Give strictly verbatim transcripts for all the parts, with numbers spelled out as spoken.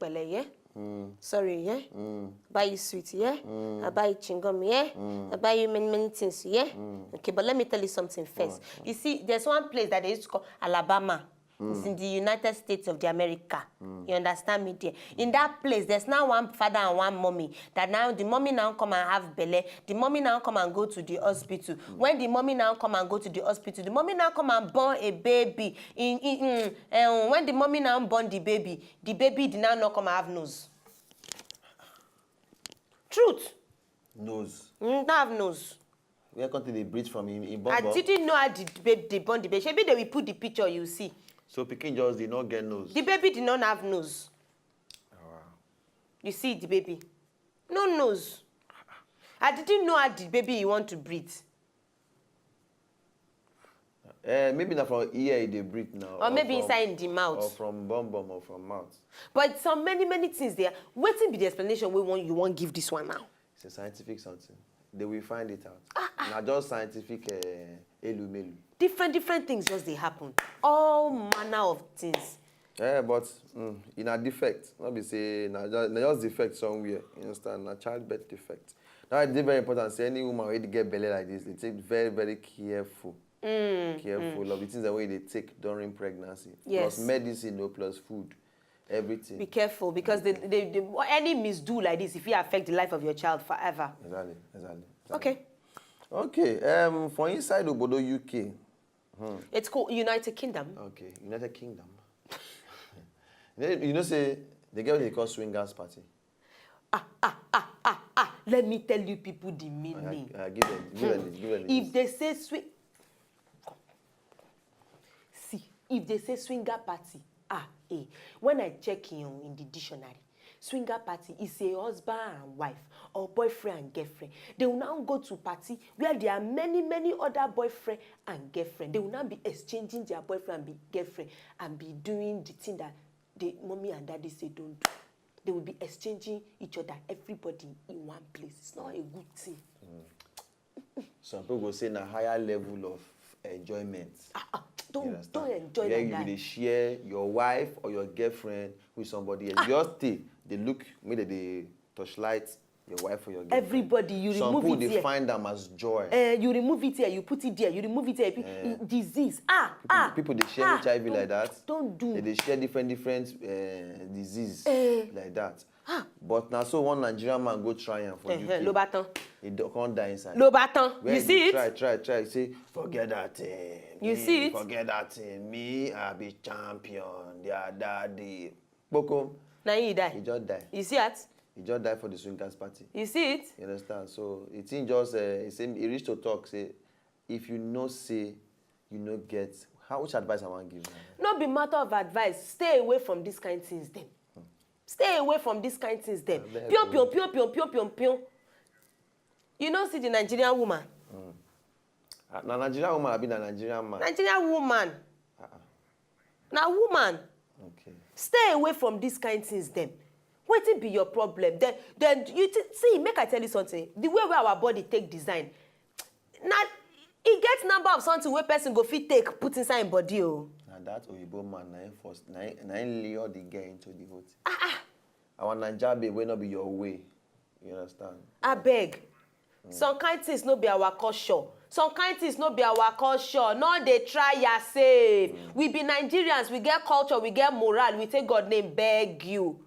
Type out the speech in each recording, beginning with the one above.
pẹ̀lẹ́, yeah? Sorry, yeah? Buy you sweet, yeah? I buy you chewing gum, yeah? I buy you many, many things, yeah? Okay, but let me tell you something first. You see, there's one place that they used to call Alabama. It's in the United States of the America. You understand me there? In that place, there's now one father and one mommy. That now the mommy now come and have belle. The mommy now come and go to the hospital. When the mommy now come and go to the hospital, the mommy now come and born a baby. In, in, in, eh, when the mommy now born the baby, the baby did now not come and have nose. Truth. Nose. Mm, not have nose. Where country they breathe from in, in I didn't know how the baby they born the baby. Maybe they will put the picture, you see. So pikin just did not get nose. The baby did not have nose. Oh, wow. You see the baby. No nose. I didn't know how the baby you want to breathe. Eh, maybe not from ear they breathe now. Or maybe from, inside the mouth. Or from bum bum or from mouth. But some many, many things there. Waiting be the explanation we want you won't give this one now. It's a scientific something. They will find it out. Now just scientific uh, elu melu. Different, different things just they happen. All manner of things. Yeah, but mm, in a defect, not be say na just, na just defect somewhere. You understand? Na childbirth defect. Now it is very important. Say any woman wey dey get belle like this, they take very, very careful. Careful of the things that way they take during pregnancy. Yes. Plus medicine, no plus food, everything. Be careful because they, they, they, any misdo like this, if you affect the life of your child forever. Exactly, exactly, exactly. Okay. Okay. Um, for inside Obodo U K, it's called United Kingdom. Okay, United Kingdom. You know, you know say they get what they call swingers party. Ah, ah, ah, ah, ah. Let me tell you people the meaning. Uh, give them, give them, give them. If they say swing, see, if they say swinger party, ah, eh. When I check in in the dictionary, swinger party is a husband and wife or boyfriend and girlfriend. They will now go to party where there are many, many other boyfriend and girlfriend. They will now be exchanging their boyfriend and be girlfriend and be doing the thing that the mommy and daddy say don't do. They will be exchanging each other, everybody in one place. It's not a good thing. Some people go say na higher level of enjoyment. Ah, ah, don't, don't enjoy like that. Where you dey share your wife or your girlfriend with somebody else. Just stay, they look, make they dey torchlight your wife or your girlfriend. Everybody, you remove it here. Some people dey find am as joy. Eh, you remove it here, you put it there, you remove it here. Disease. Ah, ah. People dey share H I V like that. Don't do. They dey share different, different uh, disease like that. But na so one Nigerian man go try am for U K. Ló bá tán. He come die inside. Ló bá tán. You see it? Try, try, try. Say, forget that thing. You see it? Forget that thing. Me, I be champion. Their daddy. Boko. Na he die. He just die. You see it? He just die for the swingers party. You see it? You understand? So the thing just, uh, he, say, he reached to talk, say, if you know say you no get, how, which advice I wan give you? No be matter of advice. Stay away from this kind things dem. Stay away from this kind things dem. Pion, pion, pion, pion, pion, pion, pion. You know, see the Nigerian woman. Ah, na Nigerian woman, I be na Nigerian man. Nigerian woman. Na woman. Okay. Stay away from this kind things dem. Wetin be your problem? Then, then you see, make I tell you something. The way where our body take design, na e get number of something where person go fit take put inside im body o. Na that oyibo man na him first, na him, na him lure the girl into the whole thing. Ah ah. Our Naija babe wey no be your way. You understand? Abeg. Some kind things no be our culture. Some kind things no be our culture. No dey try yourself. We be Nigerians, we get culture, we get morale, we take God name beg you.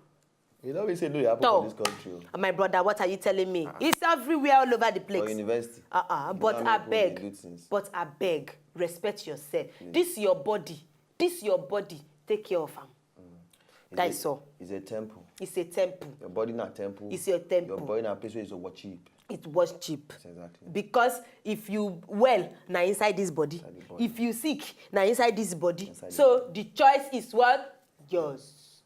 You know we say no dey happen for this country o. My brother, what are you telling me? It's everywhere, all over the place. For university. Uh-uh, but abeg, but abeg, respect yourself. This your body, this your body, take care of am. That is all. It's a temple. It's a temple. Your body na temple. It's your temple. Your body na place where you worship. It worship. Exactly. Because if you well, na inside this body. Inside the body. If you sick, na inside this body. So the choice is what? Yours.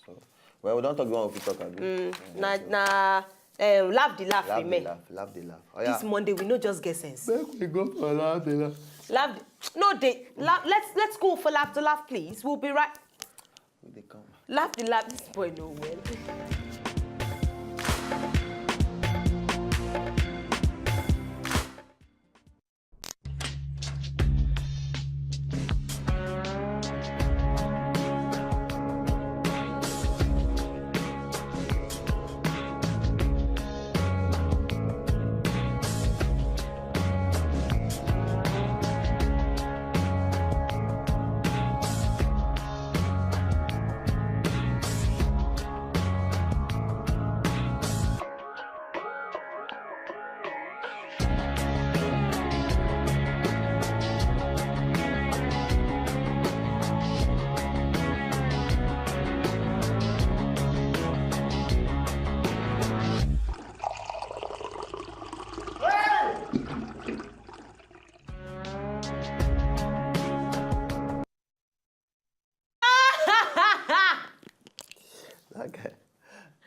So, well, we don talk the one we fit talk, abi? Na, na, eh, laugh the laugh remain. Laugh the laugh, laugh the laugh. This Monday, we no just get sense. Make we go for laugh the laugh. Laugh the, no, they, laugh, let's, let's go for laugh the laugh, please. We'll be right. We dey come. Laugh the laugh, this boy no well.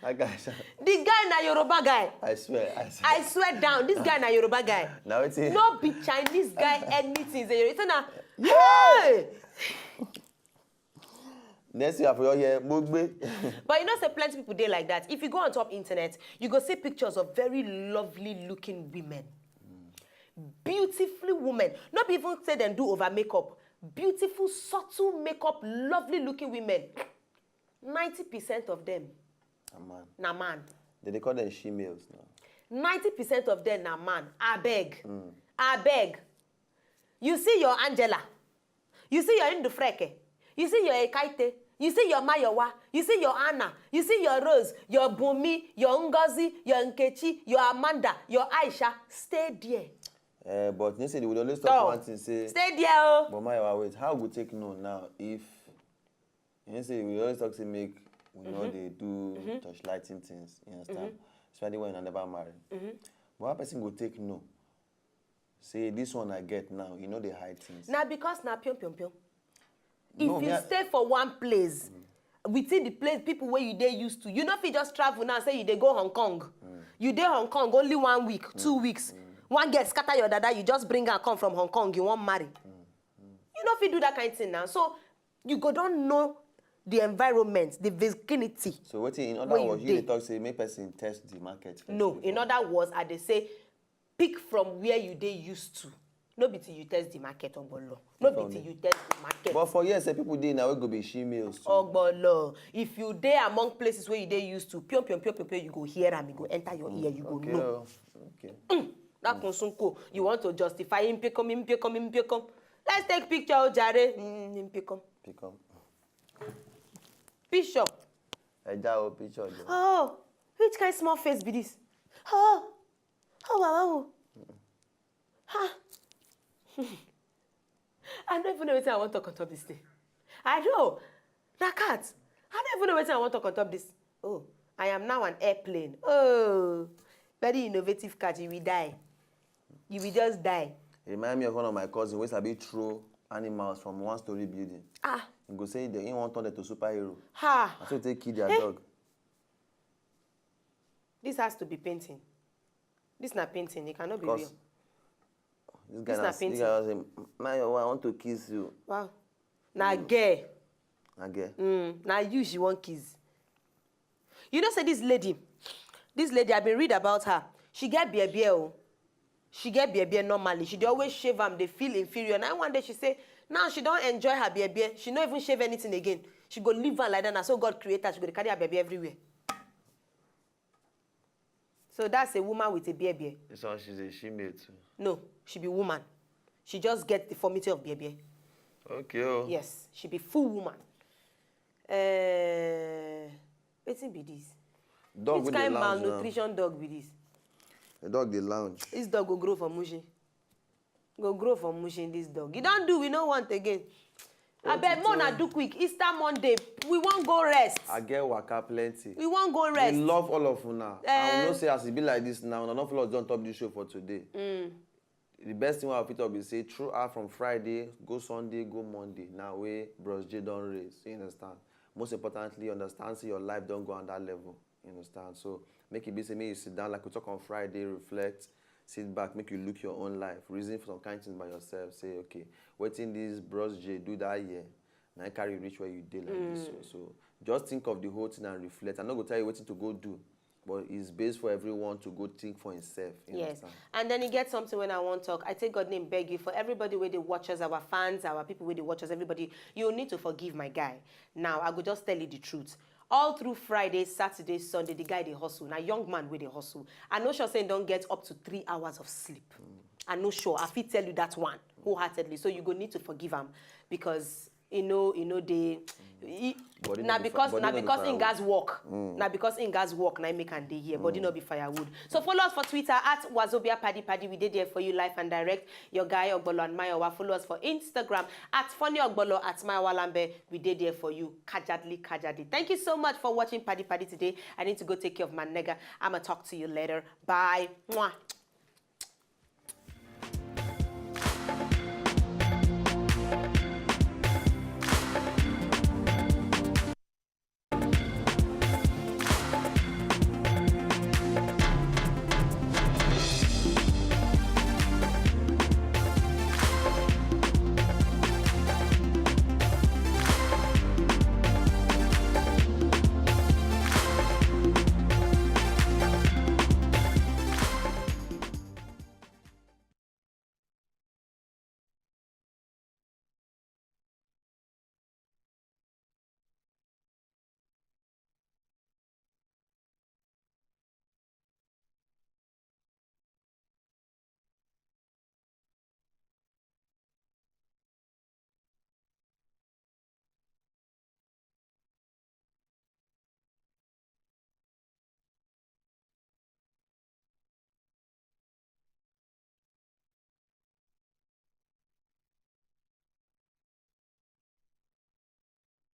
That guy, sha- The guy na Yoruba guy. I swear, I swear. I swear down, this guy na Yoruba guy. Now it's No be Chinese guy anything. Say Yoruba. Say na Yeah. Hey! Next year for your year, Mugbe. But you know say plenty people dey like that. If you go on top internet, you go see pictures of very lovely looking women. Beautiful women. Not even say dem do over makeup. Beautiful, subtle makeup, lovely looking women. Ninety percent of them Ah, man. na man. They, they call them she-males now. Ninety percent of them na man. Abeg. Abeg. You see your Angela. You see your Ndufreke. You see your Ekaite. You see your Mayowa. You see your Anna. You see your Rose, your Bumi, your Ngozi, your Nkechi, your Amanda, your Aisha. Stay there. Uh, but you say they would always talk Oh. one thing, say, Stay there, oh. But my wait, how go take no now if you know say we always talk say make we know they do torchlighting things, you understand? Especially when I never married. But one person go take no. Say this one I get now, you know they hide things. Na because na pion pion pion. If No, you me, I- stay for one place, within the place people where you dey used to, you no fit just travel now say you dey go Hong Kong. You dey Hong Kong only one week, two weeks. One girl scatter your dada, you just bring her come from Hong Kong, you wan marry. You no fit do that kind thing now. So you go don know the environment, the vicinity. So waiting in other Where you words, you dey dey. Talk say make person test the market first. No, before. In other words, I dey say pick from where you dey used to. No be till you test the market, Ogbolo. No From be till there. You test the market. But for years, say people dey now we go be she-males too. Ogbolo. If you dey among places where you dey used to, pion pion pion pion pion, you go hear am, e go enter your ear, you go Okay, know. oh, okay. That kunsunko, you want to justify impekom, impekom, impekom. Let's take picture, oh, jare. Mm, impekom. Pick up. Picture. I draw a picture. There. Oh, which kind small face be this? Oh, oh, wow, wow. Ha. I don't even know what I want to talk on top this thing. I know. Na cat. I don't even know what I want to talk on top this. Oh, I am now an airplane. Oh, very innovative cat. You will die. You will just die. It remind me of one of my cousins wey sabi throw animals from one story building. Ah, He go say they he wan turn them to superhero. Ha. I so take kill their Eh? Dog. This has to be painting. This na painting. It cannot be Cause real. This guy This na na this painting. Guy say, "Mayowa, I want to kiss you." Wow. Na girl. Again. Mm, na you she wan kiss. You know say this lady, this lady, I been read about her. She get beer beer, oh. She get beer beer normally. She dey always shave am, dey feel inferior. Now one day she say, now she don enjoy her beer beer. She no even shave anything again. She go leave am like that. Na so God create her. She go dey carry her beer beer everywhere. So that's a woman with a beer beer. This one, she's a she-male too. No, she be woman. She just get deformity of beer beer. Okay. Oh. Yes, she be full woman. Uh, wetin be this? Dog Which wey dey kind lounge now. Malnutrition dog be this? The dog dey lounge. This dog go grow for Mushin. Go grow for Mushin, this dog. You don't do, we no want again. What Abeg, you more na talk? Do quick. Easter Monday, we wan go rest. I get waka plenty. We wan go We rest. Love all of una. Eh. I know say as e be like this now, na not all of us don top this show for today. The best thing wey I fit talk be say throughout from Friday, go Sunday, go Monday, now wey Bros J don raise, you understand? Most importantly, understand say your life don go on that level, you understand? So make e be say make you sit down like we talk on Friday, reflect, sit back, make you look your own life, reason for some kind things by yourself, say, "Okay, wetin this Bros J do that year, na im carry you reach where you dey like this." So, so just think of the whole thing and reflect. I no go tell you wetin to go do, but it's based for everyone to go think for himself. You Yes. Understand? And then you get something when I want talk. I take God name beg you for everybody where they watch us, our fans, our people where they watch us, everybody, you need to forgive my guy. Now, I go just tell you the truth. All through Friday, Saturday, Sunday, the guy they hustle. Now, young man where they hustle. I know sure saying don't get up to three hours of sleep. I know sure. I fit tell you that one wholeheartedly. So you go need to forgive him because you know, you know they. He, Body na no be because fi-, body na no be because in firewood. God's work, na because in God's work, na make and day here. Body no be firewood. So follow us for Twitter at Wazobia Paddy Paddy. We did there for you live and direct. Your guy Ogbolo and Mayowa. Follow us for Instagram at Funny Ogbolo at Mayowa Lambe. We did there for you. Kajadly, Kajadly. Thank you so much for watching Paddy Paddy today. I need to go take care of my nigga. I'ma talk to you later. Bye. Mwah.